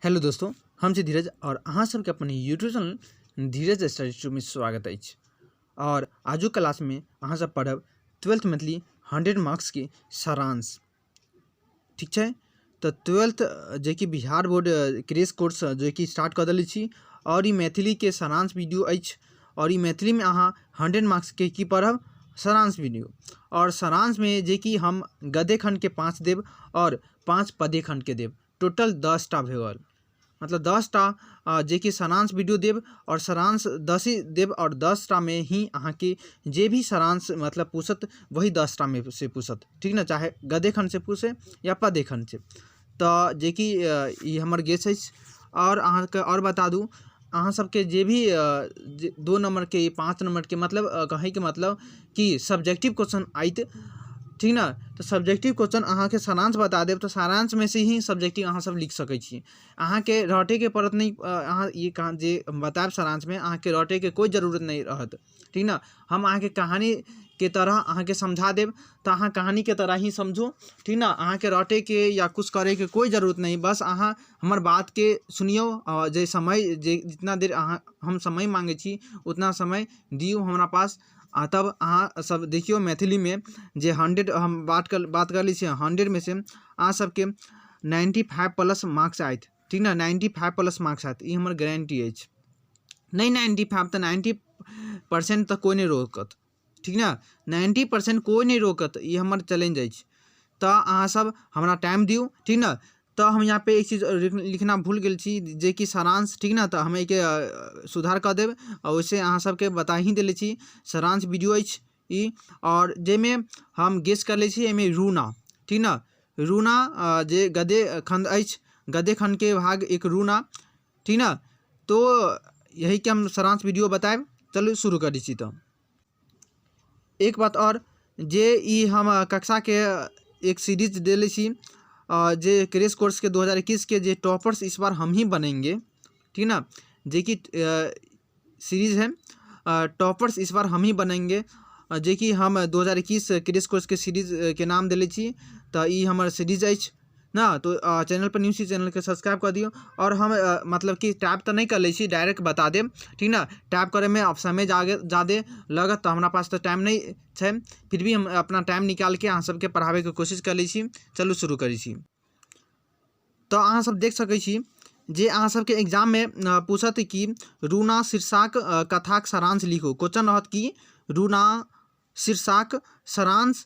Hello दोस्तों, हम छी धीरज और अहाँ सबके अपन यूट्यूब चैनल धीरज स्टडी ट्यूब में स्वागत अछि। और आजुक क्लास में अहाँ सब पढ़ब 12th Maithili 100 marks के सारांश। ठीक छै, तो 12th जे कि बिहार बोर्ड क्रेश कोर्स जे कि स्टार्ट कऽ देले छी और ई मैथिली के सारांश वीडियो अछि। और ई मैथिली में अहाँ 100 मार्क्स के की पढ़ब सारांश वीडियो। और सारांश में जे कि हम गद्य खंड के 5 देब और 5 पद्य खंड के देब, टोटल 10 टा भेल, मतलब 10 टा जे कि सारांश वीडियो देब और सारांश 10 ही देब और 10 टा में ही अहाँ के जे भी सारांश मतलब पूछत वही 10 टा में से पूछत, ठीक ना, चाहे गद्य खंड से पूछे या पद्य खंड से। तो जे कि ई हमर गेस अछि। और अहाँ के और बता दू, अहाँ सबके जे भी 2 नंबर के 5 नंबर के मतलब कहे के मतलब कि सब्जेक्टिव क्वेश्चन आयत, ठीक ना। तो सब्जेक्टिव क्वेश्चन अहाँ के सारांश बता देब तो सारांश में से ही सब्जेक्टिव अहाँ सब लिख सकै छी। अहाँ के रटे के पड़त नहीं, अहाँ ये कहाँ जे बतायब सारांश में अहाँ के रटे के कोई जरूरत नहीं रहत, ठीक ना। हम अहाँ के कहानी के तरह अहाँ के समझा देब तो अहाँ कहानी के तरह ही समझू, ठीक ना। अहाँ के रटे के या कुछ करे के कोई जरूरत नहीं, बस अहाँ हमर बात के सुनियो और जे समय जे जितना देर अहाँ हम समय मांगे छी उतना समय दियौ हमरा पास। आ तब अहाँ सब देखियौ मैथिली में जे 100 हम बात कर लै छी, 100 में से अहाँ सबके 95 प्लस मार्क्स आयत, ठीक ना, 95 प्लस मार्क्स आयत, ई हमर गारंटी अछि। नहीं 95 तऽ 90% तऽ कोइ नहि रोकत, ठीक ना, 90% कोइ नहि रोकत, ई हमर चैलेंज अछि। तऽ अहाँ सब हमरा टाइम दियौ, ठीक ना। तऽ हम यहाँ पे एक चीज लिखना भूल गेल छी जे कि सारांश, ठीक ना, तऽ हम एहिके सुधार कऽ देब और वैसे अहाँ सबके बता ही देले छी सारांश वीडियो अछि ई। और जाहिमे हम गेस कर लै छी एहिमे रूना, ठीक ना, रूना जे गद्य खंड अछि, गद्य खंड के भाग एक रूना, ठीक ना। तो यही के हम सारांश वीडियो बतायब। चलू शुरू करै छी। तऽ एक बात और जे ई हम कक्षा के एक सीरीज देले छी, जे क्रेश कोर्स के 2021 के जे टॉपर्स इस बार हम ही बनेंगे, ठीक ना, जे कि सीरीज है, टॉपर्स इस बार हम ही बनेंगे, जे कि हम 2021 क्रेश कोर्स के सीरीज के नाम देले छी। तऽ ई हमर सीरीज अछि ना। तो चैनल पर न्यू छी चैनल के सब्सक्राइब कर दियौ। और हम मतलब कि टैप तऽ नहीं कर लै छी, डायरेक्ट बता देब, ठीक ना। टैप करे में अब समय जादे लगत तऽ हमरा पास तऽ टाइम नहीं छै, फिर भी हम अपना टाइम निकाल के अहाँ सबके पढ़ाबे के कोशिश कर लै छी। चलू शुरू करै छी। तो अहाँ सब देख सकै छी जे अहाँ सबके एग्जाम में पूछत कि रूना शीर्षक कथाक सारांश लिखू। क्वेश्चन रहत कि रूना शीर्षक सारांश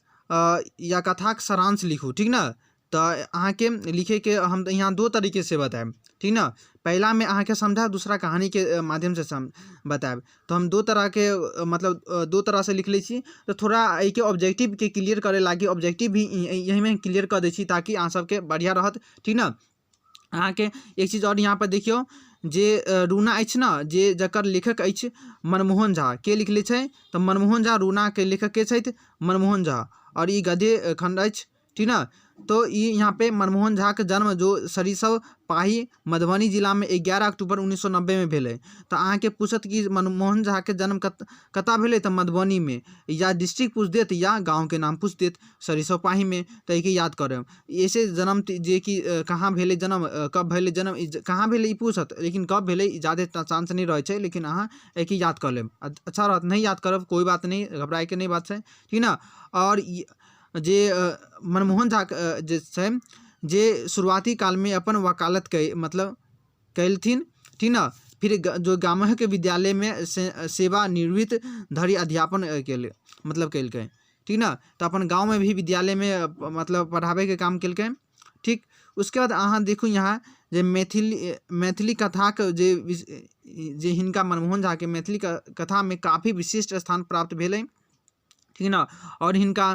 या कथाक सारांश लिखू, ठीक ना। तऽ अहाँके लिखैके हम यहाँ दो तरीके से बतायब, ठीक ना। पहला में अहाँके समझायब, दूसरा कहानी के माध्यम से बतायब। तो हम दो तरह के मतलब दो तरह से लिख लै छी। तो थोड़ा एहिके ऑब्जेक्टिव के क्लियर करे लागी ऑब्जेक्टिव भी यही में क्लियर कऽ दै छी ताकि अहाँ सबके बढ़िया रहत, ठीक ना। अहाँके एक चीज और यहाँ पर देखियौ जे रूना अछि ने, जे जकर लेखक अछि मनमोहन झा, के लिखले छै तऽ मनमोहन झा, रूना के लेखक के छथि मनमोहन झा। और ई गद्य खंड अछि, ठीक ना। तो ई यहाँ पे मनमोहन झा के जन्म जो सरिसब पाही मधुबनी जिला में 11 अक्टूबर 1990 में भेलै। तऽ अहाँके पूछत कि मनमोहन झा के जन्म कतऽ भेलै तऽ मधुबनी में, या डिस्ट्रिक्ट पूछ देत या गाँव के नाम पूछ देत सरिसब पाही में, तऽ एहिके याद करब। ऐसे जन्म जे कि कहाँ भेलै जन्म, कब भेलै जन्म, ई कहाँ भेलै ई पूछत, लेकिन कब भेलै ई जादे चांस नहीं रहै छै, लेकिन अहाँ एहिके याद कऽ लेब, अच्छा रहत। नहीं याद करब कोई बात नहीं, घबराइके नहीं बात छै, ठीक ना। और ई जे मनमोहन झा जे छै जे शुरुआती कालमे अपन वकालत मतलब कयलथिन, ठीक ना। फिर जो गामक विद्यालयमे सेवानिवृत्त धरि अध्यापन मतलब केलकै, ठीक ना। तऽ अपन गाँवमे भी विद्यालयमे मतलब पढ़ाबैके काम केलकै, ठीक। उसके बाद अहाँ देखू यहाँ जे मैथिली कथाक जे हिनका मनमोहन झाके मैथिली कथामे काफी विशिष्ट स्थान प्राप्त भेलै, ठीक ना। और हिनका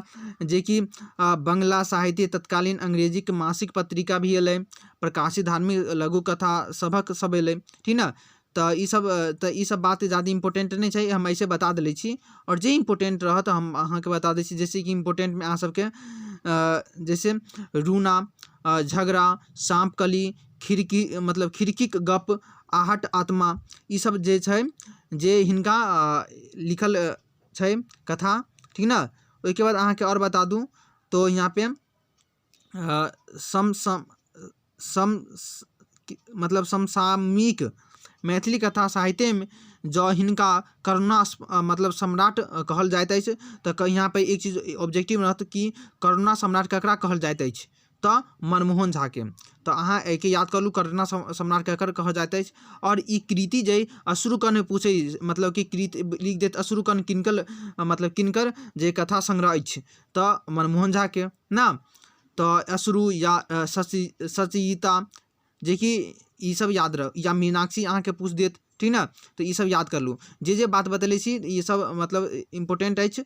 जे कि बंगला साहित्य तत्कालीन अंग्रेजीके मासिक पत्रिका भी एलै, प्रकाशित धार्मिक लघु कथा सभक सब एलै, ठीक ना। तऽ ई सब, तऽ ई सब बात जादे इम्पोर्टेंट नहि छै, हम ऐसे बता देले छी। और जे इम्पोर्टेंट रहत हम अहाँके बता दै छी। जैसे कि इम्पोर्टेंटमे अहाँ सबके जैसे रूना, झगड़ा, साँप कली, खिड़की मतलब खिड़कीके गप, आहट आत्मा, ई सब जे छै जे हिनका लिखल छै कथा, ठीक ना। ओहिके बाद अहाँके आओर बता दू तो यहाँ पे सम सम सम मतलब समसामयिक मैथिली कथा साहित्यमे जँ हिनका करुणा मतलब सम्राट कहल जाइत अछि, तऽ यहाँ पे एक चीज ऑब्जेक्टिव रहत कि करुणा सम्राट ककरा कहल जाइत अछि, तऽ मनमोहन झाके। तऽ अहाँ एहिके याद करू, करुणा सम्राट ककर कहल जाइत अछि। आओर ई कृति जे अश्रुकण पूछै, मतलब कि कृति लिख देत अश्रुकण किनकर, मतलब किनकर जे कथा संग्रह अछि, तऽ मनमोहन झाके ना। तऽ अश्रु या सचिता, जेकि ई सब याद रह, या मीनाक्षी अहाँके पूछि देत, ठीक ने। तऽ ई सब याद कर लू, जे जे बात बतेले छी ई सब मतलब इम्पोर्टेंट अछि।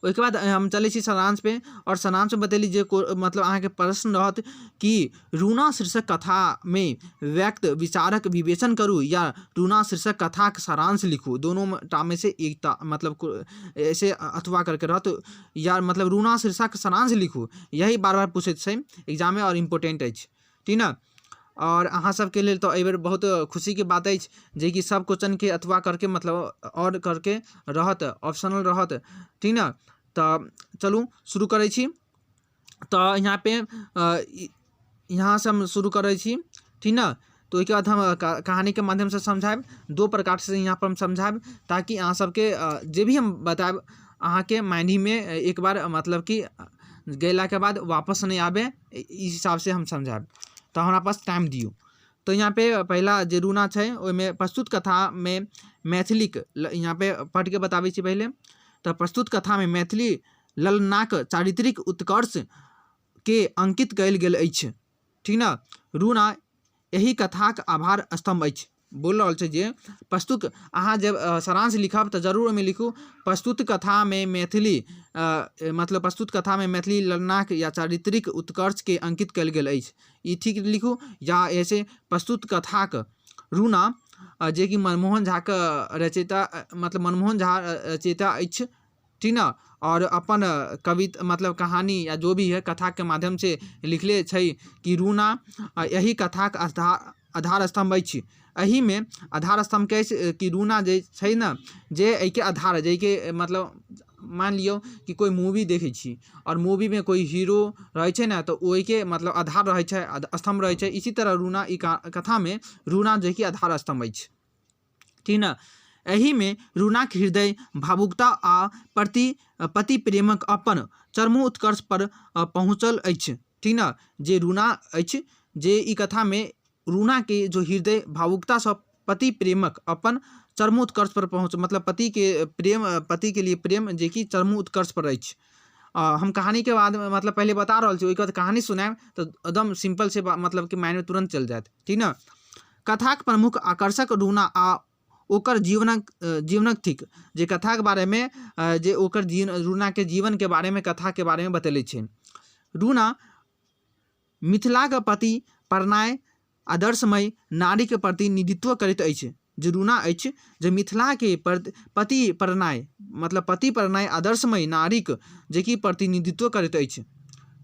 ओहिके बाद हम चलै छी सारांश पे, आओर सारांशमे बतेली जे मतलब अहाँके प्रश्न रहत कि रूना शीर्षक कथामे व्यक्त विचारक विवेचन करू या रूना शीर्षक कथाक सारांश लिखू, दोनो टामे से एकटा मतलब ऐसे अथवा करके रहत, या मतलब रूना शीर्षक सारांश लिखू, यही बार बार पूछैत छै एग्जाममे आओर इम्पोर्टेंट अछि, ठीक ने। आओर अहाँ सबके लेल तऽ एहिबेर बहुत खुशीके बात अछि जेकि सब क्वेश्चनके अथवा करके मतलब आओर करके रहत, ऑप्शनल रहत, ठीक ने। तऽ चलू शुरू करै छी। तऽ यहाँ पे यहाँसँ हम शुरू करै छी, ठीक ने। तऽ ओहिके बाद हम कहानीके माध्यमसँ समझायब, दो प्रकारसँ यहाँ पर हम समझायब, ताकि अहाँ सबके जे भी हम बतायब अहाँके माइंडमे एक बार मतलब कि गेलाके बाद वापस नहि आबै, ई हिसाबसँ हम समझायब। तऽ हमरा पास टाइम दियौ। तऽ यहाँ पे पहिला जे रूना छै ओहिमे प्रस्तुत कथामे मैथिलीक, यहाँ पे पढ़िके बताबै छी पहिले। तऽ प्रस्तुत कथामे मैथिली ललनाक चारित्रिक उत्कर्षके अंकित कयल गेल अछि, ठीक ने। रूना एहि कथाक आभार स्तम्भ अछि। बोल रहल छै जे प्रस्तुत अहाँ जब सारांश लिखब तऽ जरूर ओहिमे लिखू प्रस्तुत कथामे मैथिली मतलब प्रस्तुत कथामे मैथिली ललनाक या चारित्रिक उत्कर्षके अंकित कयल गेल अछि, ई ठीक लिखू। या ऐसे प्रस्तुत कथाक रूना जेकि मनमोहन झाके रचयिता मतलब मनमोहन झा रचयिता अछि, ठीक ने। आओर अपन कविता मतलब कहानी या जो भी है कथाके माध्यमसँ लिखले छै कि रूना एहि कथाक आधार स्तम्भ अछि। एहिमे आधार स्तम्भ कहै छै कि रूना जे छै ने जे एहिके आधार, जाहिके मतलब मानि लियौ कि कोइ मूवी देखै छी आओर मूवीमे कोइ हीरो रहै छै ने, तऽ ओहिके मतलब आधार रहै छै, स्तम्भ रहै छै। इसी तरह रूना ई कथामे रूना जेकि आधार स्तम्भ अछि, ठीक ने। एहिमे रूनाक हृदय भावुकता आ प्रति पति प्रेमक अपन चरमोत्कर्ष पर पहुँचल अछि, ठीक ने। जे रूना अछि जे ई कथामे रूनाके जो हृदय भावुकतासँ पति प्रेमक अपन चरमोत्कर्ष पर पहुँच, मतलब पतिके प्रेम, पतिके लिए प्रेम जेकि चरमोत्कर्ष पर अछि। हम कहानीके बाद मतलब पहिले बता रहल छी, ओहिके बाद कहानी सुनायब तऽ एकदम सिंपल से मतलब कि माइंडमे तुरन्त चलि जायत, ठीक ने। कथाक प्रमुख आकर्षक रूना आ ओकर जीवनक थिक, जे कथाके बारेमे जे ओकर जीवन रूनाके जीवनके बारेमे कथाके बारेमे बतेले छै। रूना मिथिलाक पति प्रणय आदर्शमय नारीके प्रतिनिधित्व करैत अछि। जे रूना अछि जे मिथिलाके पति प्रणय मतलब पति प्रणय आदर्शमय नारीक जेकि प्रतिनिधित्व करैत अछि।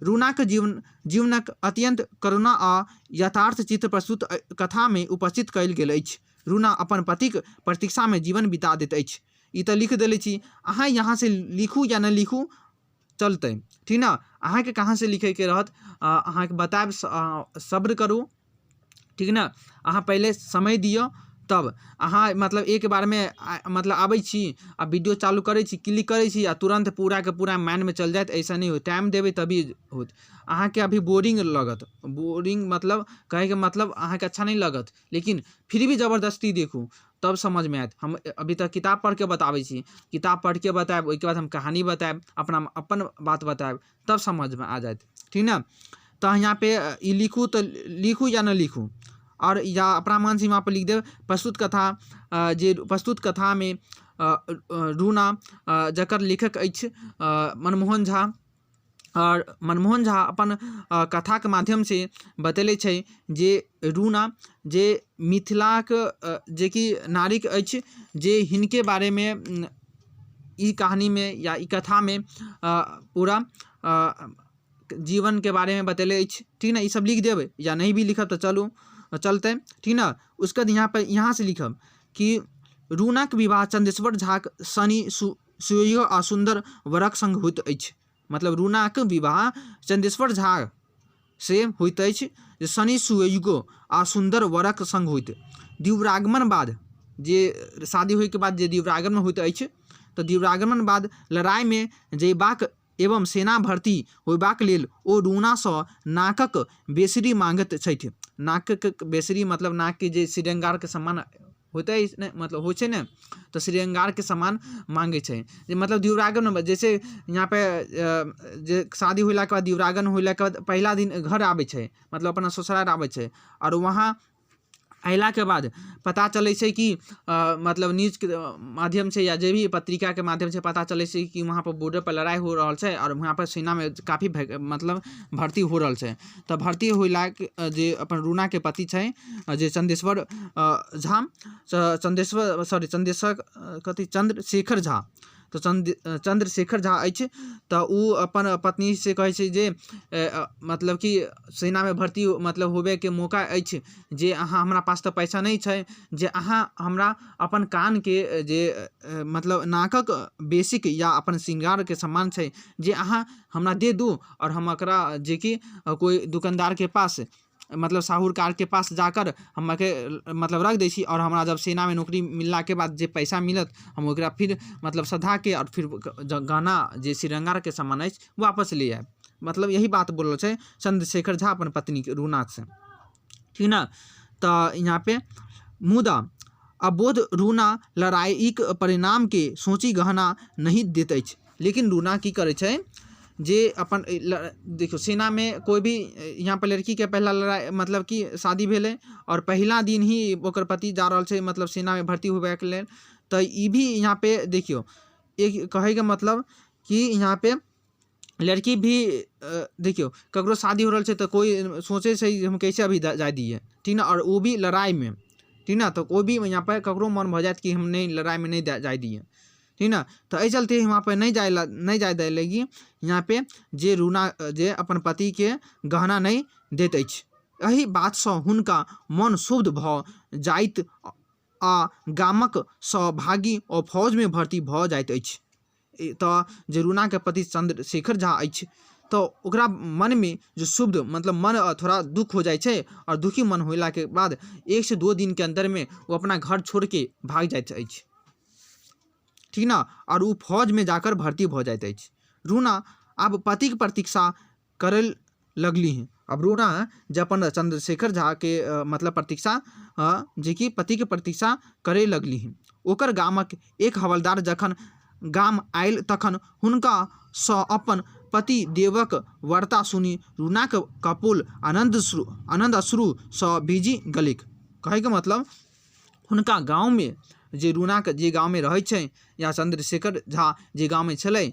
रूनाक जीवनक अत्यन्त करुणा आ यथार्थ चित्र प्रस्तुत कथामे उपस्थित कयल गेल अछि। रूना अपन पतिक प्रतीक्षामे जीवन बिता दैत अछि। ई तऽ लिख देले छी, अहाँ यहाँ से लिखू या नहि लिखू चलतै, ठीक ने। अहाँके कहाँसँ लिखैके रहत अहाँके बतायब, सब्र करू, ठीक ने। अहाँ पहिले समय दिअ, तब अहाँ मतलब एक बारमे मतलब आबै छी आ वीडियो चालू करै छी, क्लिक करै छी आ तुरन्त पूराके पूरा माइंडमे चलि जायत, ऐसा नहि होत। टाइम देबै तभी होत। अहाँके अभी बोरिंग लगत, बोरिंग मतलब कहैके मतलब अहाँके अच्छा नहि लगत, लेकिन फिर भी जबरदस्ती देखू तब समझमे आयत। हम अभी तक किताब पढ़िके बताबै छी, किताब पढ़िके बतायब, ओहिके बाद हम कहानी बतायब, अपना अपन बात बतायब, तब समझमे आ जायत, ठीक ने। तऽ यहाँ पे ई लिखू तऽ लिखू या नहि लिखू, आओर या अपना मन से वहाँ पर लिख देब प्रस्तुत कथा, जे प्रस्तुत कथामे रूना जकर लेखक अछि मनमोहन झा, आओर मनमोहन झा अपन कथाके माध्यमसँ बतेले छै जे रूना जे मिथिलाक जेकि नारीके अछि, जे हिनके बारेमे ई कहानीमे या ई कथामे पूरा जीवनके बारेमे बतेले अछि, ठीक ने। ई सब लिख देबै या नहि भी लिखब तऽ चलू चलतै, ठीक ने। उसके बाद यहाँ पर यहाँ से लिखब कि रूनाक विवाह चंदेश्वर झाक शनि सुयोग्य आ सुन्दर वरक संग होइत अछि। मतलब रूनाक विवाह चंदेश्वर झा से होइत अछि जे शनि सुयोग्य आ सुन्दर वरक सङ्ग होइत। द्विरागमन बाद जे शादी होइके बाद जे द्विरागमन होइत अछि, तऽ द्विरागमन बाद लड़ाइमे जयबाक एवं सेना भर्ती होयबाक लेल ओ रूनासँ नाकक बेसरी माँगैत छथि। नाकक बेसरी मतलब नाकके जे श्रृंगारके सामान होइत अछि ने, मतलब होइ छै ने, तऽ श्रृंगारके सामान माँगै छै जे मतलब द्विरागमन जैसे यहाँपर जे शादी होलाके बाद द्विरागमन होलाके बाद पहिला दिन घर आबै छै, मतलब अपना ससुरारि आबै छै, आओर वहाँ अयलाके बाद पता चलै छै कि मतलब न्यूजके माध्यमसँ या जे भी पत्रिकाके माध्यमसँ पता चलै छै कि वहाँपर बॉर्डरपर लड़ाइ हो रहल छै आओर वहाँपर सेनामे काफी मतलब भर्ती हो रहल छै। तऽ भर्ती होलाके जे अपन रूनाके पति छै जे चन्देश्वर झा, चन्देश्वर सॉरी चन्देश्वर कथी चन्द्रशेखर झा, तऽ चन्द्रशेखर झा अछि, तऽ ओ अपन पत्नीसँ कहै छै जे मतलब कि सेनामे भर्ती मतलब होबेके मौका अछि, जे अहाँ हमरा पास तऽ पैसा नहि छै, जे अहाँ हमरा अपन कानके जे मतलब नाकक बेसिक या अपन श्रृंगारके सामान छै जे अहाँ हमरा दे दू, आओर हम एकरा जेकि कोइ दोकानदारके पास मतलब साहुकारके पास जाकर हम अहाँके मतलब रख दै छी, आओर हमरा जब सेनामे नौकरी मिललाके बाद जे पैसा मिलत हम ओकरा फिर मतलब सधाके आओर फिर गहना जे श्रृंगारके सामान अछि वापस ले आयब। मतलब यही बात बोलल छै चन्द्रशेखर झा अपन पत्नीके रूनासँ, ठीक ने। तऽ यहाँ पे मुदा अबोध रूना लड़ाइक परिणामके सोचि गहना नहि दैत अछि। लेकिन रूना की करै छै जे अपन देखियौ सेनामे कोइ भी यहाँ पर लड़कीके पहिला लड़ाइ मतलब कि शादी भेलै आओर पहिला दिन ही ओकर पति जा रहल छै मतलब सेनामे भर्ती होबैके लेल, तऽ ई भी यहाँ पे देखियौ एक कहैके मतलब कि यहाँ पे लड़की भी देखियौ ककरो शादी हो रहल छै तऽ कोइ सोचै छै हम कैसे अभी जाय दियै, ठीक ने, आओर ओ भी लड़ाइमे, ठीक ने, तऽ कोइ भी यहाँ पर ककरो मन भऽ जायत कि हम नहि लड़ाइमे नहि जाय दियै, ठीक ने। तऽ एहि चलते वहाँपर नहि जाय लए नहि जाय दै लगी यहाँ पे जे रूना जे अपन पतिके गहना नहि दैत अछि। एहि बातसँ हुनका मन शुद्ध भऽ जाइत आ गामक सँ भागि ओ फौजमे भर्ती भऽ जाइत अछि। तऽ जे रूनाके पति चन्द्रशेखर झा अछि तऽ ओकरा मनमे जे शुद्ध मतलब मन थोड़ा दुःख हो जाइ छै, आओर दुखी मन होलाके बाद 1 से 2 दिनके अन्दरमे ओ अपना घर छोड़िके भागि जाइत अछि, ठीक ने, आओर ओ फौजमे जाकर भर्ती भऽ जाइत अछि। रूना आब पतिके प्रतीक्षा करय लगलीह। आब रूना जे अपन चन्द्रशेखर झाके मतलब प्रतीक्षा जेकि पतिके प्रतीक्षा करय लगलीह। ओकर गामक एक हवलदार जखन गाम आयल तखन हुनकासँ अपन पति देवक वार्ता सुनि रूनाक कपोल आनन्द अश्रुसँ भीजि गेलैक। कहैके मतलब हुनका गाँवमे जे रूनाके जे गाँवमे रहै छै या चन्द्रशेखर झा जे गाँवमे छलै,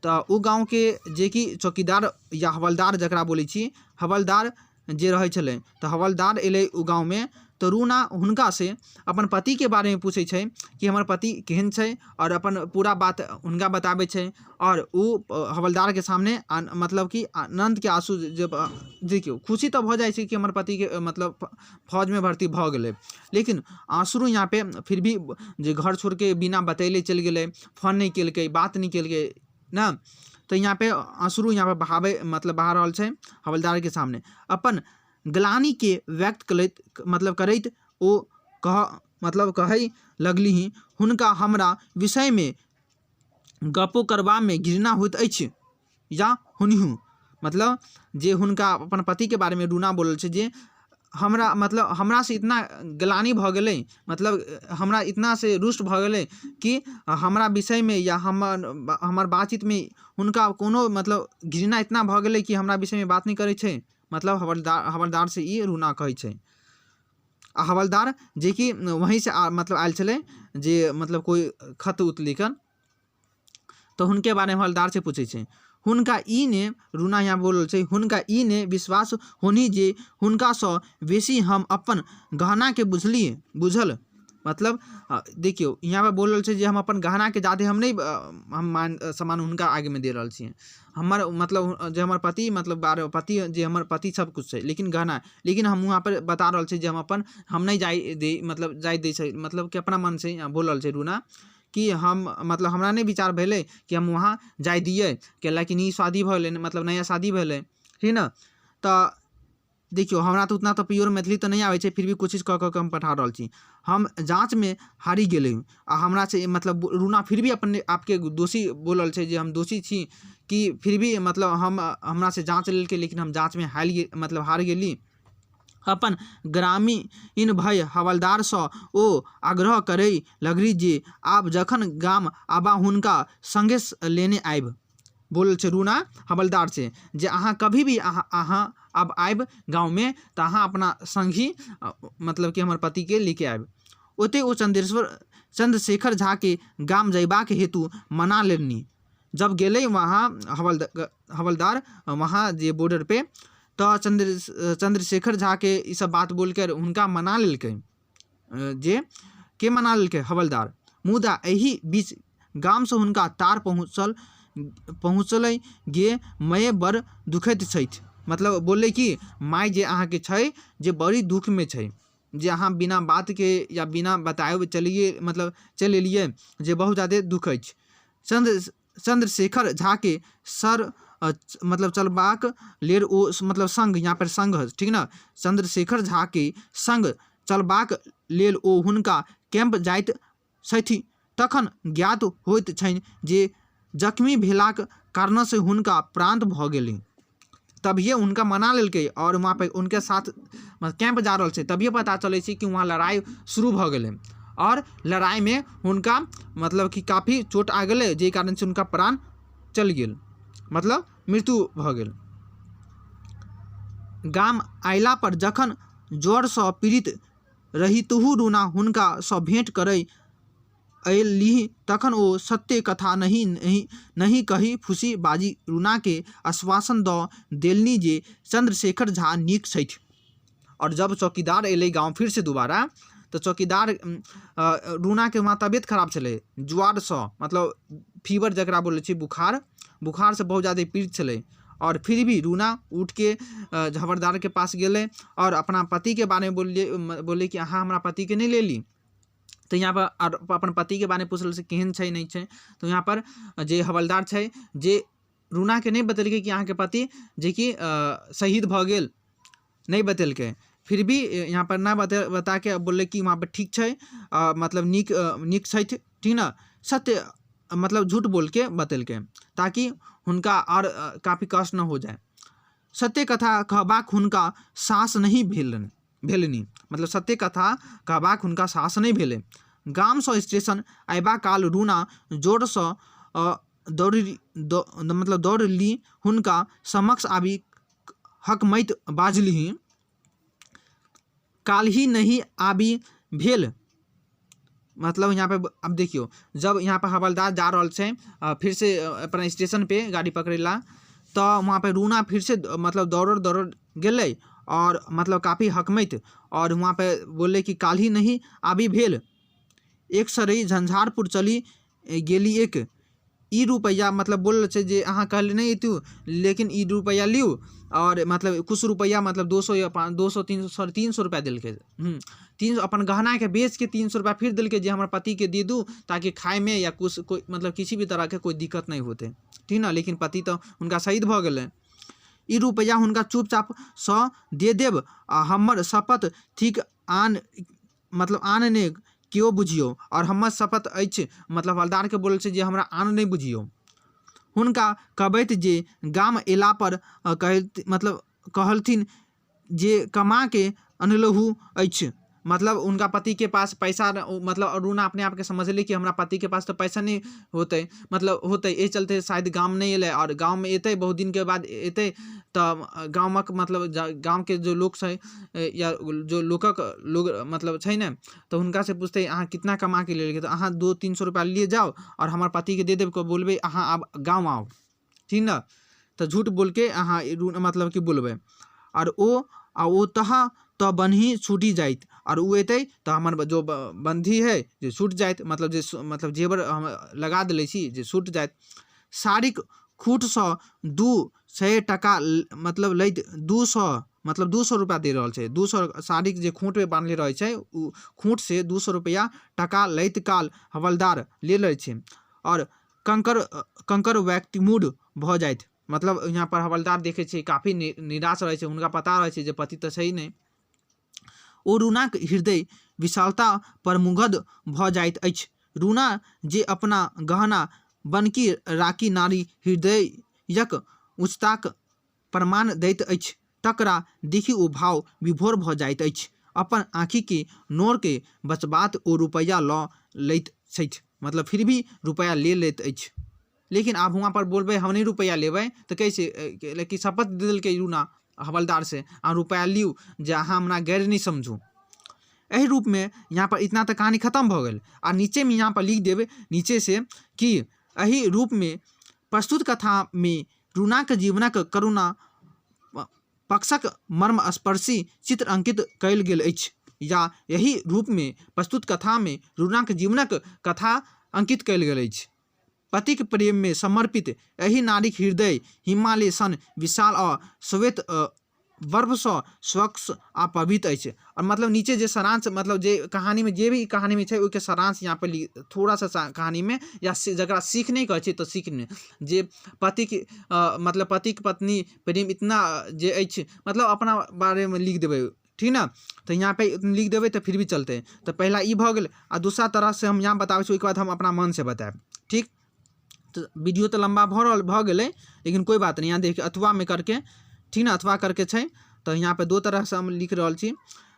तऽ ओ गाँवके जेकि चौकीदार या हवलदार जकरा बोलै छी, हवलदार जे रहै छलै, तऽ हवलदार अयलै ओ गाँवमे, तऽ रूना हुनकासँ अपन पतिके बारेमे पूछै छै कि हमर पति केहन छै, आओर अपन पूरा बात हुनका बताबै छै, आओर ओ हवलदारके सामने मतलब कि आनन्दके आँसू जे देखियौ खुशी तऽ भऽ जाइ छै कि हमर पतिके मतलब फौजमे भर्ती भऽ गेलै, लेकिन आँसू यहाँ पे फिर भी जे घर छोड़िके बिना बतेले चलि गेलै, फोन नहि केलकै, बात नहि केलकै ने, तऽ यहाँ पे आँसू यहाँ पे बहाबै मतलब बहा रहल छै हवलदारके सामने। अपन ग्लानिके व्यक्त करैत मतलब करैत ओ कह मतलब कहै लगलीह, हुनका हमरा विषयमे गपो करबामे घृणा होइत अछि या हुनहु, मतलब जे हुनका अपन पतिके बारेमे रूना बोलल छै जे हमरा मतलब हमरासँ इतना ग्लानि भऽ गेलै, मतलब हमरा इतना से रुष्ट भऽ गेलै कि हमरा विषयमे या हमर बातचीतमे हुनका कोनो मतलब घृणा इतना भऽ गेलै कि हमरा विषयमे बात नहि करै छै, मतलब हवलदारसँ ई रूना कहै छै। आ हवलदार जेकि वहीँसँ मतलब आयल छलै जे मतलब कोइ खत उत लिखल, तऽ हुनके बारेमे हवलदारसँ पूछै छै। हुनका ई ने रूना यहाँ बोलल छै, हुनका ई ने विश्वास होनि जे हुनकासँ बेसी हम अपन गहनाके बुझल, मतलब देखियौ यहाँ पर बोलल छै जे हम अपन गहनाके जादे हम नहि हम मान सम्मान हुनका आगेमे दे रहल छियै, हमर मतलब जे हमर पति मतलब बारे पति जे हमर पति सब किछु छै, लेकिन गहना लेकिन हम वहाँपर बता रहल छी जे हम अपन हम नहि जाइ दै मतलब जाइ दै छै, मतलब कि अपना मनसँ यहाँ बोल रहल छै रूना कि हम मतलब हमरा नहि विचार भेलै कि हम वहाँ जाय दियै, कैलाकि नी शादी भऽ गेलै, मतलब नया शादी भेलै, ठीक ने। तऽ देखियौ, हमरा तऽ उतना तऽ प्योर मैथिली तऽ नहि आबै छै, फिर भी कोशिश कऽ कऽ के हम पठा रहल छी। हम जाँचमे हारि गेली आ हमरा से मतलब रूना फिर भी अपने आपके दोषी बोलल छै जे हम दोषी छी कि फिर भी मतलब हम हमरा से जाँच लेलकै, लेकिन हम जाँचमे हारि मतलब हारि गेली। अपन ग्रामीण भय हवलदारसँ ओ आग्रह करय लगली जे आब जखन गाम आबा हुनका सङ्गे लेने आयब। बोलल छै रूना हवलदार से जे अहाँ कभी भी अहाँ आब आयब गाँवमे तऽ अहाँ अपना सङ्ग ही मतलब कि हमर पतिके लेके आयब। ओतहि ओ चंद्रेश्वर चंद्रशेखर झाके गाम जयबाक हेतु मना लेलनि। जब गेलै वहाँ हवलदार वहाँ जे बॉर्डर पे, तऽ चंद्रशेखर झाके ई सब बात बोलकर हुनका मना लेलकै। जे के मना लेलकै? हवलदार। मुदा एहि बीच गामसँ हुनका तार पहुँचलै गे माय बड़ दुखैत छथि। मतलब बोललै कि माय जे अहाँके छै जे बड़ी दुखमे छै, जे अहाँ बिना बातके या बिना बताए चलिए मतलब चलि एलियै, जे बहुत जादे दुःख अछि। चंद्रशेखर झाके सर मतलब चलबाक लेल ओ मतलब संग, यहाँ पर संग है, ठीक ने, चंद्रशेखर झाके संग चलबाक लेल ओ हुनका कैंप जाइत छथि, तखन ज्ञात होइत छनि जे जख्मी भेलाक कारणसँ हुनका प्रांत भऽ गेलनि। तभिए हुनका मना लेलकै आओर वहाँ पे उनके साथ मतलब कैंप जा रहल छै, तभिए पता चलै छै कि वहाँ लड़ाइ शुरू भऽ गेलै आओर लड़ाइमे हुनका मतलब कि काफी चोट आ गेलै, जाहि कारणसँ हुनका प्राण चलि गेल, मतलब मृत्यु भऽ गेल। गाम अयला पर जखन ज्वरसँ पीड़ित रहितहु रूना हुनकासँ भेँट करय अयलीह तखन ओ सत्य कथा नहि नहि कहि फूसि बाजि रूनाकेँ आश्वासन दऽ देलनि जे चंद्रशेखर झा नीक छथि। आओर जब चौकीदार अयलै गाँव फिरसँ दोबारा, तऽ चौकीदार रूनाके वहाँ तबियत खराब छलै ज्वरसँ, मतलब फीवर जकरा बोलै छै बुखार, बुखारसँ बहुत जादे पीड़ित छलै। आओर फिर भी रूना उठिके हवलदारके पास गेलै आओर अपना पतिके बारेमे बोललियै, बोललै कि अहाँ हमरा पतिके नहि लेली। तऽ यहाँपर आर अपन पतिके बारेमे पुछल से केहन छै नहि छै, तऽ यहाँपर जे हवलदार छै जे रूनाके नहि बतेलकै कि अहाँके पति जेकि शहीद भऽ गेल, नहि बतेलकै। फिर भी यहाँपर नहि बताके बोललै कि वहाँपर ठीक छै, मतलब नीक नीक छथि, ठीक ने, सत्य मतलब झूठ बोलके बतेलकै ताकि हुनका आओर काफी कष्ट नहि हो जाए। सत्य कथा कहबाक हुनका साहस नहि भेलनि भेलनि, मतलब सत्य कथा कहबाक हुनका साहस नहि भेलै। गामसँ स्टेशन अयबा काल रूना जोरसँ दौड़ मतलब दौड़ली हुनका समक्ष आबि हकमैत बाजलीह, काल्हि नहि आबि भेल। मतलब यहाँ पे अब देखियौ, जब यहाँ पे हवलदार जा रहल छै फिर से अपना स्टेशन पे गाड़ी पकड़ै ला, तऽ वहाँ पे रूना फिर से मतलब दौड़ल दौड़ल गेलै आओर मतलब काफी हकमैत आओर वहाँ पे बोललै कि काल्हि नहि आबि भेल। एक सरै झंझारपुर चलि गेली एक ई रुपैआ, मतलब बोलल छै जे अहाँ कहली नहि अयतू, लेकिन ई रुपैआ लिउ आओर मतलब किछु रुपैआ, मतलब 200 या पाँच 200 300 सॉरी 300 रुपैआ देलकै। 300 अपन गहनाके बेचके 300 रुपैआ फिर देलकै जे हमर पतिके दे दू ताकि खाइमे या किछु कोइ मतलब किसी भी तरहके कोइ दिक्कत नहि होतै, ठीक ने। लेकिन पति तऽ हुनका शहीद भऽ गेलै। ई रुपैआ हुनका चुपचापसँ दे देब आ हमर शपथ थिक आन मतलब आन नहि केओ बुझियौ आओर हमर शपथ अछि, मतलब हवलदारके बोलल छै जे हमरा आन नहि बुझियौ। हुनका कहबैत जे गाम अयलापर कहैत मतलब कहलथिन जे कमाके अनलहुँ अछि, मतलब हुनका पतिके पास पैसा मतलब अरुणा अपने आपके समझलै कि हमरा पतिके पास तऽ पैसा नहि होतै, मतलब होतै, एहि चलते शायद गाम नहि अयलै। आओर गाममे अयतै बहुत दिनके बाद अयतै तऽ गामक मतलब गामके जे लोक छै या जो लोकक लोग मतलब छै ने, तऽ हुनकासँ पुछतै अहाँ कितना कमाके लेलियै, तऽ अहाँ 200-300 रुपैआ लिए जाउ आओर हमर पतिके दे देब, बोलबै अहाँ आब गाँव आउ, ठीक ने। तऽ झूठ बोलके अहाँ मतलब कि बोलबै आओर ओ आ ओ तहाँ तऽ बन्ही छूटि जाइत आओर ओ अयतै तऽ हमर जो बन्धी हइ जे छूटि जाइत, मतलब जे मतलब जेवर हम लगा देले छी जे छूटि जाइत। साड़ीक खूटसँ 200 टका मतलब लैत 200 मतलब 200 रुपैआ दे रहल छै, 200 साड़ीके जे खूँटमे बान्हले रहै छै ओ खूँटसँ 200 रुपैआ टका लैत काल हवलदार ले लै छै आओर कंकर कंकर व्यक्तिमूढ़ भऽ जाइत, मतलब यहाँ पर हवलदार देखै छै, काफी निराश रहै छै, हुनका पता रहै छै जे पति तऽ छै नहि। ओ रूनाक हृदय विशालता पर मुग्ध भऽ जाइत अछि। रूना जे अपना गहना बनकी राखि नारी हृदयक उच्चताक प्रमाण दैत अछि, तकरा देखि ओ भाव विभोर भऽ जाइत अछि। अपन आँखिके नोरकेँ बचबात ओ रुपैआ लऽ लैत छथि, मतलब फिर भी रुपैआ ले लैत अछि। लेकिन आब हुआँपर बोलबै हम नहि रुपैआ लेबै तऽ कैसे? लेकिन शपथ दे देलकै रूना हवलदारसँ, अहाँ रुपैआ लिउ जे अहाँ हमरा गैर नहि समझू। एहि रूपमे यहाँपर इतना तऽ कहानी खतम भऽ गेल। आ नीचेमे यहाँपर लिख देबै नीचेसँ कि एहि रूपमे प्रस्तुत कथामे रूनाक जीवनक करुणा पक्षक मर्मस्पर्शी चित्र अंकित कयल गेल अछि, या एहि रूपमे प्रस्तुत कथामे रूनाक जीवनक कथा अंकित कयल गेल अछि। पतिक प्रेममे समर्पित एहि नारीक हृदय हिमालय सन विशाल आ श्वेत बर्फसँ स्वच्छ आ पवित्र अछि। आओर मतलब नीचे जे सारांश, मतलब जे कहानीमे जे भी कहानीमे छै ओहिके सारांश यहाँ पर थोड़ा सा कहानीमे, या जकरा सीख नहि कहै छै तऽ सीख नहि, जे पतिक मतलब पतिक पत्नी प्रेम इतना जे अछि, मतलब अपना बारेमे लिख देबै, ठीक ने? तऽ यहाँपर लिख देबै तऽ फिर भी चलतै। तऽ पहिला ई भऽ गेल आ दोसरा तरहसँ हम यहाँ बताबै छी, ओहिके बाद हम अपना मनसँ बतायब, ठीक? तऽ वीडियो तऽ लम्बा भऽ रहल भऽ गेलै, लेकिन कोइ बात नहि। यहाँ देखियौ अथवामे करके, ठीक ने? अथवा करके छै। तऽ यहाँपर दो तरहसँ हम लिख रहल छी।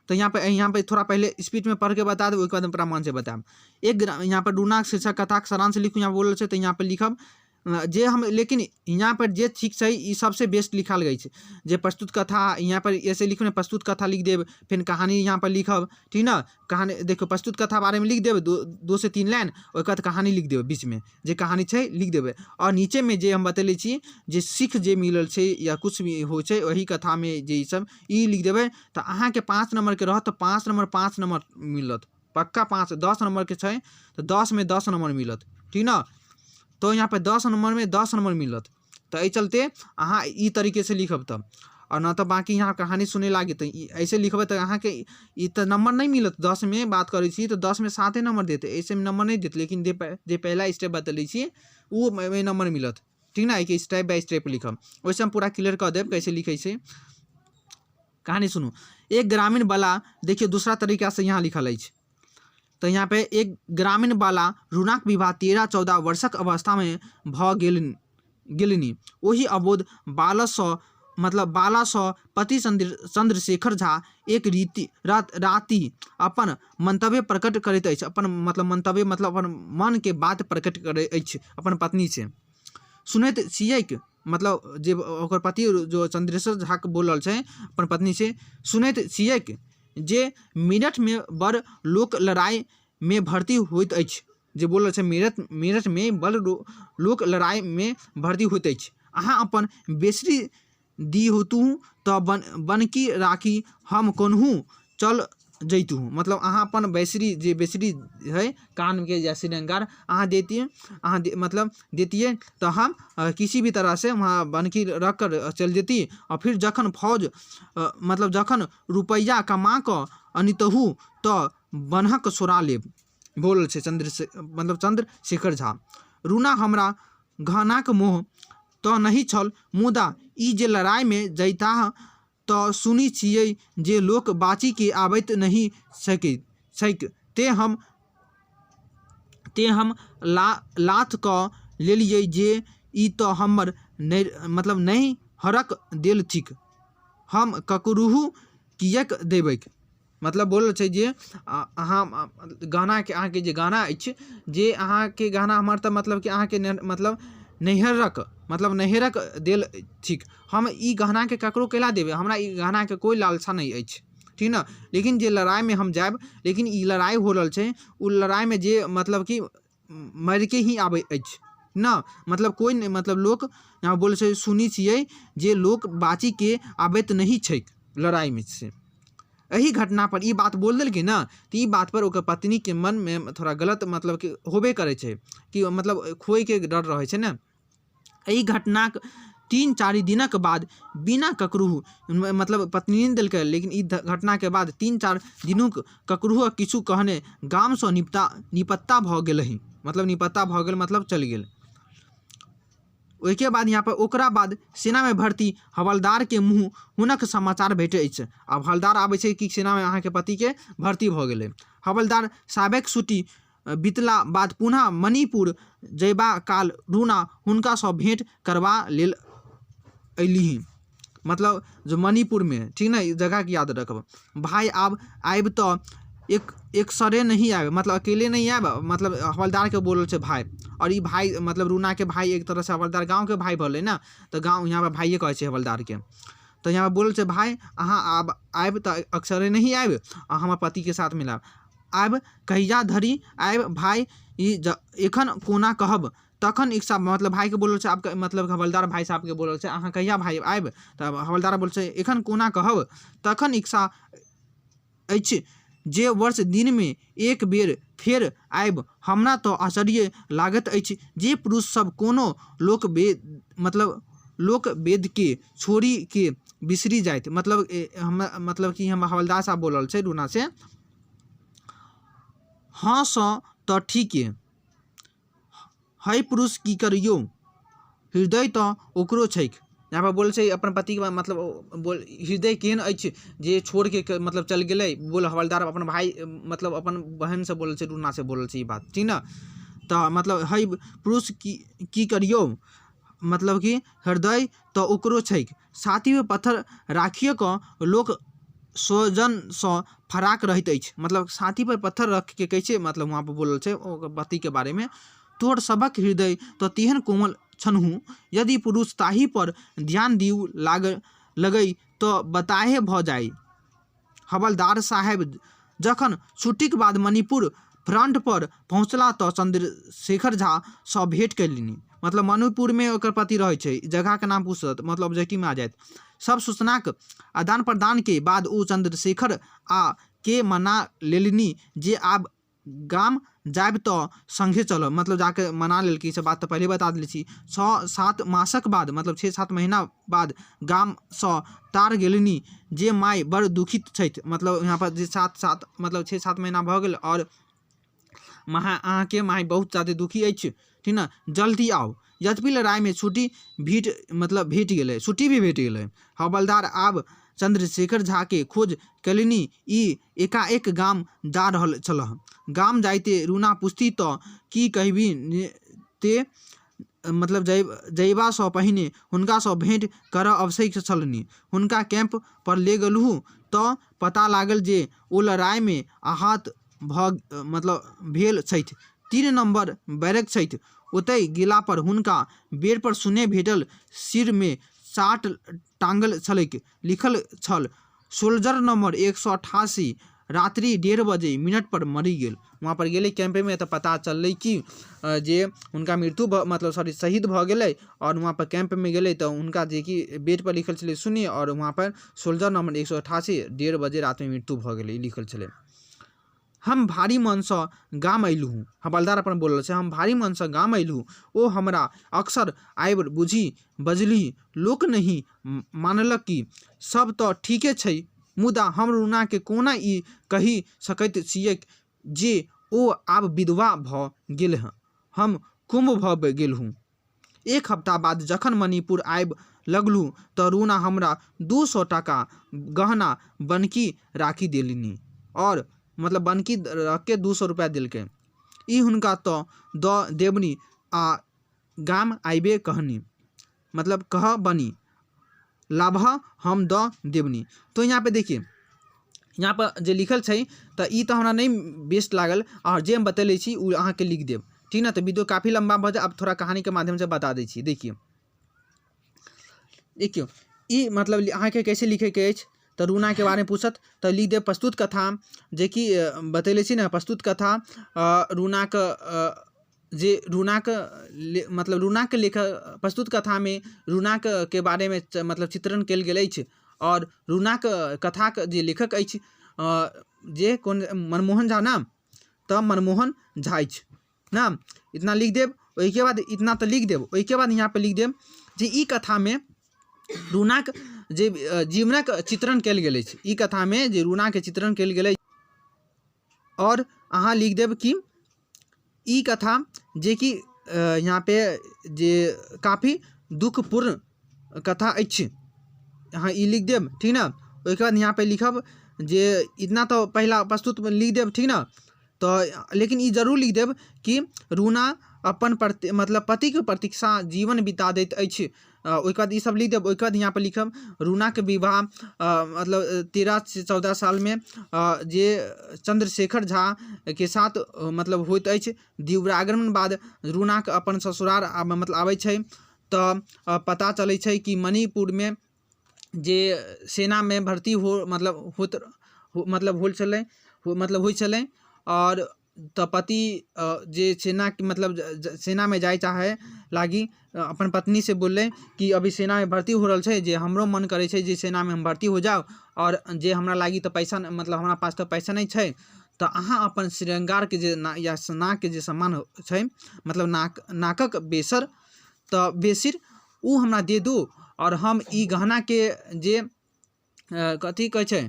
तऽ यहाँ पे थोड़ा पहिले स्पीडमे पढ़िके बता देब, ओहिके बाद हम अपना मनसँ बतायब। एक यहाँ पर रूना शीर्षक कथाके सारांश लिखू यहाँ बोलल छै। तऽ यहाँ पर लिखब जे हम, लेकिन यहाँ पर जे ठीक छै ई सबसे बेस्ट लिखल गेल छै जे प्रस्तुत कथा। यहाँ पर ऐसे लिखू ने, प्रस्तुत कथा लिख देब, फेर कहानी यहाँ पर लिखब, ठीक ने? कहानी देखियौ, प्रस्तुत कथा बारेमे लिख देब 2 से 3 लाइन। ओहिके बाद कहानी लिख देबै, बीचमे जे कहानी छै लिख देबै। आओर नीचेमे जे हम बतेले छी जे सीख जे मिलल छै या किछु भी होइ छै ओहि कथामे जे ई सब ई लिख देबै, तऽ अहाँके 5 नम्बरके रहत तऽ 5 नम्बर 5 नम्बर मिलत पक्का। 5 10 नम्बरके छै तऽ 10मे 10 नम्बर मिलत, ठीक ने? तऽ यहाँ पे 10 नम्बरमे 10 नम्बर मिलत। तऽ एहि चलते अहाँ ई तरीकेसँ लिखब तऽ, आओर नहि तऽ बाँकी यहाँ कहानी सुनै लागी तऽ ई ऐसे लिखबै तऽ अहाँके ई तऽ नम्बर नहि मिलत। 10मे बात करै छी तऽ 10मे 7 नम्बर देत, एहिसँ नम्बर नहि देत। लेकिन जे पहिला स्टेप बतेले छी ओ ओहिमे नम्बर मिलत, ठीक ने? एहिके स्टेप बाय स्टेप लिखब, ओहिसँ हम पूरा क्लियर कऽ देब कैसे लिखै छै। कहानी सुनू, एक ग्रामीण वाला। देखियौ, दूसरा तरीकासँ यहाँ लिखल अछि। तऽ यहाँ पे एक ग्रामीण बाला रूनाक विवाह 13-14 वर्षक अवस्थामे भऽ गेलनि। ओहि अबोध बालसँ, मतलब बालासँ पति चंद्रशेखर झा एक रीति राति अपन मंतव्य प्रकट करैत अछि। अपन मतलब मंतव्य, मतलब अपन मनके बात प्रकट करैत अछि अपन पत्नीसँ। सुनैत छियैक, मतलब जे ओकर पति जो चंद्रेश्वर झाके बोल रहल छै अपन पत्नीसँ, सुनैत छियैक जे मेरठमे बड़ लोक लड़ाइमे भर्ती होइत अछि। जे बोल रहल छै, मेरठमे बड़ लोक लड़ाइमे भर्ती होइत अछि। अहाँ अपन बेसरी दिहतहुँ तऽ बनकी राखि हम कोनहु चल जैतहुँ। मतलब अहाँ अपन बैसरी, जे बैसरी हइ कानके या श्रृंगार, अहाँ दैतियै, अहाँ मतलब दैतियै तऽ हम किसी भी तरहसँ वहाँ बनकी रख कर चलि जैती। आओर फिर जखन फौज, मतलब जखन रुपैआ कमा कऽ अनितहुँ तऽ बन्हक छोड़ा लेब। बोल छै चंद्र, मतलब चंद्रशेखर झा। रूना, हमरा गहनाक मोह तऽ नहि छल, मुदा ई जे लड़ाइमे जैताह तऽ सुनै छियै जे लोक बाँचिके आबैत नहि छैक, तेँ हम लाथ कऽ लेलियै जे ई तऽ हमर मतलब नैहरक देल थिक, हम ककरहु किएक देबैक? मतलब बोलल छै जे अहाँ गहनाके, अहाँके जे गहना अछि, जे अहाँके गहना हमर तऽ मतलब कि अहाँके मतलब नैहरक, मतलब नैहरक देल थिक। हम ई गहनाके ककरो कैला देबै? हमरा ई गहनाके कोइ लालसा नहि अछि, ठीक ने? लेकिन जे लड़ाइमे हम जायब, लेकिन ई लड़ाइ हो रहल छै, ओ लड़ाइमे जे मतलब कि मरिके ही आबै अछि ने, मतलब कोइ नहि, मतलब लोक यहाँ बोलै छै, सुनै छियै जे लोक बाँचिके आबैत नहि छैक लड़ाइमे से। एहि घटनापर ई बात बोल देलकै ने, तऽ ई बातपर ओकर पत्नीके मनमे थोड़ा गलत मतलब कि होबे करै छै कि मतलब खोइके डर रहै छै ने। एहि घटनाक 3-4 दिनक बाद बिना ककरो, मतलब पत्नी नहि देलकै, लेकिन ई घटनाके बाद 3-4 दिनुक ककरो किछु कहने गामसँ निपत्ता भऽ गेलहि। मतलब निपत्ता भऽ गेल, मतलब चलि गेल। ओहिके बाद यहाँ पर ओकरा बाद सेनामे भर्ती हवलदारके मुँह हुनक समाचार भेटै अछि। आब हवलदार आबै छै कि सेनामे अहाँके पतिके भर्ती भऽ गेलै। हवलदार साहेबक छुट्टी बितला बाद पुनः मणिपुर जयबा काल रूना हुनकासँ भेँट करबा लेल अयलीह। मतलब जो मणिपुरमे, ठीक ने, ई जगहके याद रखब। भाय आब आयब तऽ एक एकसरे नहि आयब, मतलब अकेले नहि आयब। मतलब हवलदारके बोलल छै भाय, आओर ई भाय मतलब रूनाके भाय एक तरहसँ हवलदार गाँवके भाय भेलै ने, तऽ गाँव यहाँ पर भाइए कहै छै हवलदारके। तऽ यहाँ पर बोलल छै भाय अहाँ आब आयब तऽ अक्सरे नहि आयब, अहाँ हमर पतिके साथ मिलायब। आयब कहिया धरि आयब भाय, ई एखन कोना कहब, तखन इच्छा। मतलब भाइके बोलल छै आब, मतलब हवलदार भाय साहबके बोलल छै अहाँ कहिया भाय आयब? तऽ हवलदार बोल छै एखन कोना कहब, तखन इच्छा अछि जे वर्ष दिनमे एक बेर फेर आयब। हमरा तऽ आश्चर्य लागैत अछि जे पुरुष सब कोनो लोक वेद, मतलब लोक वेदके छोड़िके बिसरि जाइत। मतलब हम मतलब कि हम हवलदार साहब बोलल छै रूना से, हँ सँ तऽ ठीके है, पुरुष की करियौ, हृदय तऽ ओकरो छैक। यहाँ पर बोल छै अपन पतिके, मतलब बोल हृदय केहन अछि जे छोड़िके मतलब चलि गेलै। बोल हवलदार अपन भाय, मतलब अपन बहिनसँ बोलल छै, रूनासँ बोलल छै ई बात, ठीक ने? तऽ मतलब है पुरुष की की करियौ, मतलब कि हृदय तऽ ओकरो छैक। छातीमे पत्थर राखिए कऽ लोक स्वजनसँ फराक रहैत अछि। मतलब छातीपर पत्थर रखिके कैसे, मतलब वहाँपर बोलल छै ओकर पतिके बारेमे। तोहर सभक हृदय तऽ तेहन कोमल छनहु, यदि पुरुष ताहिपर ध्यान दिअ लगै तऽ बताहे भऽ जाइ। हवलदार साहेब जखन छुट्टीक बाद मणिपुर फ्रंटपर पहुँचलाह तऽ चन्द्रशेखर झा सँ भेँट कयलनि। मतलब मणिपुरमे ओकर पति रहै छै, जगहके नाम पूछत, मतलब ऑब्जेक्टिवमे आ जायत। सब सूचनाक आदान प्रदानके बाद ओ चन्द्रशेखर आ के मना लेलनि जे आब गाम जायब तऽ सङ्गे चलब। मतलब जाके मना लेलकै, ई सब बात तऽ पहिले बता देले छी। 6-7 मासक बाद, मतलब 6-7 महीना बाद गामसँ तार गेलनि जे माय बड़ दुखित छथि। मतलब यहाँ पर जे सात सात, मतलब 6-7 महीना भऽ गेल आओर महा अहाँके माय बहुत जादे दुखी अछि, ठीक ने, जल्दी आउ। यद्यपि लड़ाइमे छुट्टी भेट, मतलब भेट गेलै, छुट्टी भी भेट गेलै। हवलदार आब चन्द्रशेखर झाके खोज कयलनि। ई एकाएक गाम जा रहल छलाह। गाम जाइते रूना पुछती तऽ की कहबी? ते मतलब जयबासँ पहिने हुनकासँ भेँट करब आवश्यक छलनि। हुनका कैम्प पर ले गेलहुँ तऽ पता लागल जे ओ लड़ाइमे आहत भऽ, मतलब भेल छथि, 3 नम्बर बैरक छथि। ओतय गेलापर हुनका बेडपर शून्य भेटल, सिरमे चार्ट टाँगल छलैक, लिखल छल सोल्जर नम्बर 188 रात्रि 1:30 बजे मिनटपर मरि गेल। वहाँपर गेलै कैम्पमे तऽ पता चललै कि जे हुनका मृत्यु भऽ, मतलब सॉरी, शहीद भऽ गेलै। आओर वहाँपर कैम्पमे गेलै तऽ हुनका जेकि बेडपर लिखल छलै शून्य, आओर वहाँपर सोल्जर नम्बर 188 1:30 बजे रातिमे मृत्यु भऽ गेलै, ई लिखल छलै। हम भारी मनसँ गाम अयलहुँ। हवलदार अपन बोलल छै, हम भारी मनसँ गाम अयलहुँ। ओ हमरा अक्सर आबि बुझि बजलीह, लोक नहि मानलक की? सब तऽ ठीके छै, मुदा हम रूनाके कोना ई कहि सकैत छियैक जे ओ आब विधवा भऽ गेल? हम गुम्म भऽ गेलहुँ। एक हफ्ता बाद जखन मणिपुर आबि लगलहुँ तऽ रूना हमरा 200 टाका गहना बन्हकी राखि देलनि, आओर मतलब बन्हकी रखिके 200 रुपैआ देलकै। ई हुनका तऽ दऽ देबनि आ गाम आबिए कहनि, मतलब कहबनि लाबह, हम दऽ देबनि। तो यहाँ पे देखिए, यहाँ पर जे लिखल छै तऽ ई तऽ हमरा नहि बेस्ट लागल, आओर जे हम बतेले छी ओ अहाँके लिख देब, ठीक ने? तऽ वीडियो काफी लम्बा भऽ जाय, आब थोड़ा कहानीके माध्यमसँ बता दै छी। देखियौ देखियौ, ई मतलब अहाँके कैसे लिखैके अछि। तऽ रूनाके बारेमे पूछत तऽ लिख देब प्रस्तुत कथा जेकि बतेले छी ने, प्रस्तुत कथा रूनाके जे रूनाके मतलब रूनाके लेखक, प्रस्तुत कथामे रूनाके के बारेमे मतलब चित्रण कयल गेल अछि, आओर रूनाके कथाके जे लेखक अछि जे कोन, मनमोहन झा ने, तऽ मनमोहन झा अछि ने, इतना लिख देब। ओहिके बाद इतना तऽ लिख देब, ओहिके बाद यहाँपर लिख देब जे ई कथामे रूनाके जे जीवनक चित्रण कयल गेल अछि, ई कथामे जे रूनाके चित्रण कयल गेल अछि, आओर अहाँ लिख देब कि ई कथा जेकि यहाँ पे जे काफी दुखपूर्ण कथा अछि। अहाँ ई लिख देब, ठीक ने। ओहिके बाद यहाँ पे लिखब जे इतना तऽ पहिला प्रस्तुतमे लिख देब, ठीक ने। तऽ लेकिन ई जरूर लिख देब कि रूना अपन प्रति मतलब पतिके प्रतीक्षा जीवन बिता दैत अछि। ओहिके बाद ईसब लिख देब। ओहिके बाद यहाँपर लिखब रूनाके विवाह मतलब 13 से 14 सालमे जे चंद्रशेखर झाके साथ मतलब होइत अछि। द्विरागमन बाद रूनाके अपन ससुरार मतलब आबै छै तऽ पता चलै छै कि मणिपुरमे जे सेनामे भर्ती हो मतलब होत मतलब होल छलै, मतलब होइ छलै। आओर तऽ पति जे सेनाके मतलब सेनामे जाइ चाहै लागी अपन पत्नीसँ बोललै कि अभी सेनामे भर्ती हो रहल छै, जे हमरो मन करै छै जे सेनामे हम भर्ती हो जाउ, आओर जे हमरा लागी तऽ पैसा मतलब हमरा पास तऽ पैसा नहि छै, तऽ अहाँ अपन श्रृंगारके जे या नाकके जे सामान छै, मतलब नाकक बेसर तऽ बेसिर ओ हमरा दे दू, आओर हम ई गहनाके जे कथी कहै छै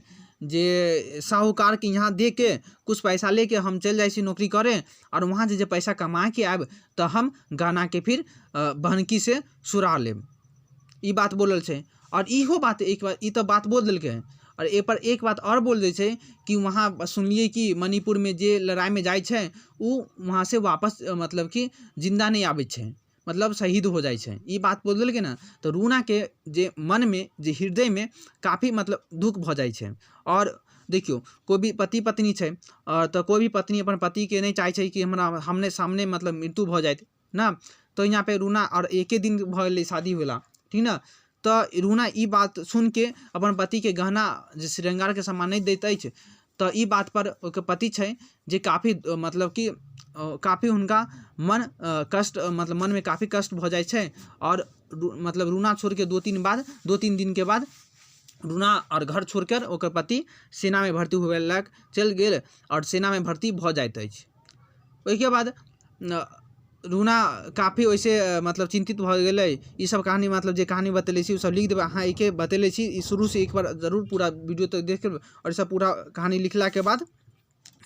जे साहुकारके यहाँ दे के किछु पैसा लेके हम चलि जाइ छी नौकरी करे, आओर वहाँसँ जे पैसा कमाके आयब तऽ हम गहनाके फिर बन्हकीसँ छुड़ा लेब। ई बात बोलल छै। आओर इहो बात एक बार ई तऽ बात बोल देलकै, आओर एहिपर एक बात आओर बोल दै छै कि वहाँ सुनलियै कि मणिपुरमे जे लड़ाइमे जाइ छै ओ वहाँसँ वापस मतलब कि जिन्दा नहि आबै छै, मतलब शहीद हो जाइ छै। ई बात बोल देलकै ने तऽ रूनाके जे मनमे जे हृदयमे काफी मतलब दुःख भऽ जाइ छै। आओर देखियौ, कोइ भी पति पत्नी छै तऽ कोइ भी पत्नी अपन पतिके नहि चाहै छै कि हमरा हमने सामने मतलब मृत्यु भऽ जाइत ने। तऽ यहाँ पे रूना आओर एके दिन भऽ गेलै शादी होला, ठीक ने। तऽ रूना ई बात सुनिके अपन पतिके गहना जे श्रृंगारके सामान नहि दैत अछि, तऽ ई बातपर ओकर पति छै जे काफी मतलब कि काफी हुनका मन कष्ट मतलब मनमे काफी कष्ट भऽ जाइ छै। आओर मतलब रूना छोड़िके 2-3 बाद 2-3 दिनके बाद रूना आओर घर छोड़िकर ओकर पति सेनामे भर्ती हुए लायक चलि गेल आओर सेनामे भर्ती भऽ जाइत अछि। ओहिके बाद रूना काफी ओहिसँ मतलब चिन्तित भऽ गेलै। ईसब कहानी मतलब जे कहानी बतेले छी ओसब लिख देबै अहाँ। एके बतेले छी ई शुरूसँ एक बार जरूर पूरा वीडियो तक देख लेब, आओर ईसब पूरा कहानी लिखलाके बाद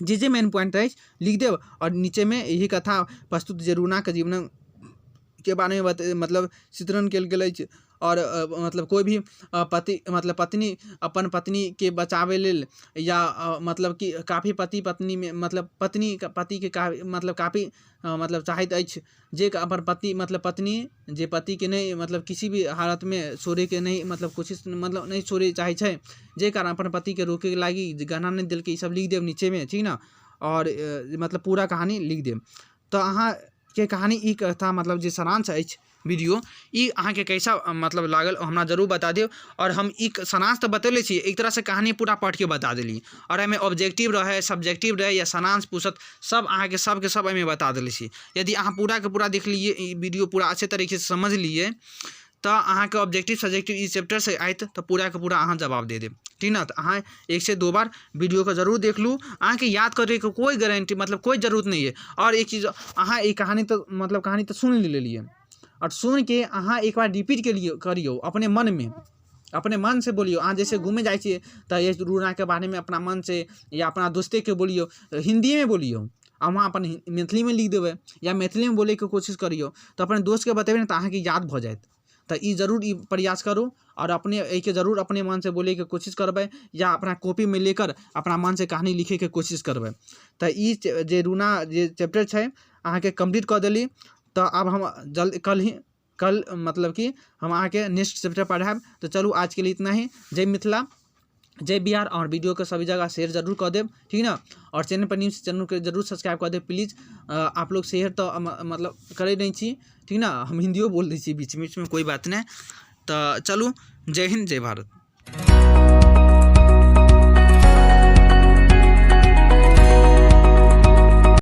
जे जे मेन पॉइंट अछि लिख देब। आओर नीचेमे यही कथा प्रस्तुत जे रूनाके जीवनके बारेमे मतलब चित्रण कयल गेल अछि। आओर मतलब कोइ भी पति मतलब पत्नी अपन पत्नीके बचाबै लेल या मतलब कि काफी पति पत्नीमे मतलब पत्नी पतिके मतलब काफी मतलब चाहैत अछि जे अपन पति मतलब पत्नी जे पतिके नहि मतलब किसी भी हालतमे छोड़ैके नहि मतलब कोशिश मतलब नहि छोड़ै चाहै छै, जाहि कारण अपन पतिके रोकैके लागी जे गहना नहि देलकै, ईसब लिख देब नीचेमे, ठीक ने। आओर मतलब पूरा कहानी लिख देब। तऽ अहाँके कहानी ई कथा मतलब जे सारांश अछि वीडियो ई अहाँके कैसा मतलब लागल, हमरा जरूर बता देब। आओर हम ई सारांश तऽ बतेले छी, एक तरहसँ कहानी पूरा पढ़िके बता देली, आओर एहिमे ऑब्जेक्टिव रहै, सब्जेक्टिव रहै या सारांश पूछत, सब अहाँके सबके सब एहिमे बता देले छी। यदि अहाँ पूराके पूरा देख लियै ई वीडियो, पूरा अच्छे तरीकेसँ समझ लियै, तऽ अहाँके ऑब्जेक्टिव सब्जेक्टिव ई चैप्टरसँ आयत तऽ पूराके पूरा अहाँ जवाब दे देब, ठीक ने। तऽ अहाँ 1 से 2 बार वीडियोके जरूर देख लू। अहाँके याद करैके कोइ गारंटी मतलब कोइ जरूरत नहि अइ। आओर एक चीज, अहाँ ई कहानी तऽ मतलब कहानी तऽ सुनि लेलियै, आओर सुनिके अहाँ एक बार रिपीट केलियै करियौ अपने मनमे, अपने मनसँ बोलियौ। अहाँ जैसे घूमै जाइ छियै तऽ रूनाके बारेमे अपना मनसँ या अपना दोस्तेके बोलियौ, हिन्दीएमे बोलियौ, आ वहाँ अपन मैथिलीमे लिख देबै या मैथिलीमे बोलैके कोशिश करियौ, तऽ अपन दोस्तके बतेबै ने तऽ अहाँके याद भऽ जायत। तऽ ई जरूर ई प्रयास करू, आओर अपने एहिके जरूर अपने मनसँ बोलैके कोशिश करबै या अपना कॉपीमे लेकर अपना मनसँ कहानी लिखैके कोशिश करबै। तऽ ई जे रूना जे चैप्टर छै अहाँके कम्प्लीट कऽ देली। तऽ आब हम जल्द कल ही कल मतलब कि हम अहाँके नेक्स्ट चैप्टर पढ़ायब। तऽ चलू, आजके लिए इतना ही। जय मिथिला, जय बिहार। और वीडियो के सभी जगह शेयर जरूर कर देब, ठीक ना। और चैनल पर न्यूज चैनल के जरूर सब्सक्राइब कर देब प्लीज़। आप लोग शेयर तो मतलब करे नहीं छी, ठीक ना। हम हिंदियो बोल दै छी बीच बीचमे, कोई बात नहीं। तऽ चलू, जय हिंद, जय भारत।